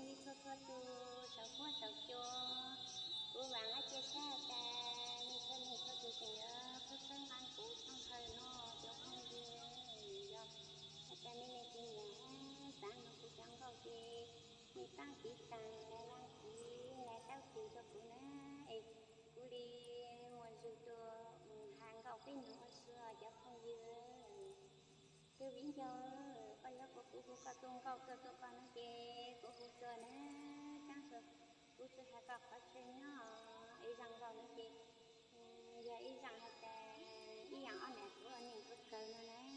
Li txhua txhua tus saum huab saum cua, kuv vam thiab cia siab hais tias nej txhua leej txhua tus tseem yuav qhib txhawb nqa kuv txoj hawm no cov phooj ywg. Yog hais tias nej leej twg nyiam xav mloog kuv cov nkauj ces nej pab tiv tas, laj tiv, laj taub tiv rau kuv na, es kuv li muaj zug tuaj has nkauj peb mloog ua si cov phooj ywg. Tus viv ncaus, koj yog kuv hu koj tus nkauj tuaj rau koj no ces kuv hu tsuas na, tab sis kuv tsis hais koj qhov chaw nyob, ib zaug nkauj no ces yog ib zaug hais tias ib yaam ob nam kuv ua neej kawg kawg no na.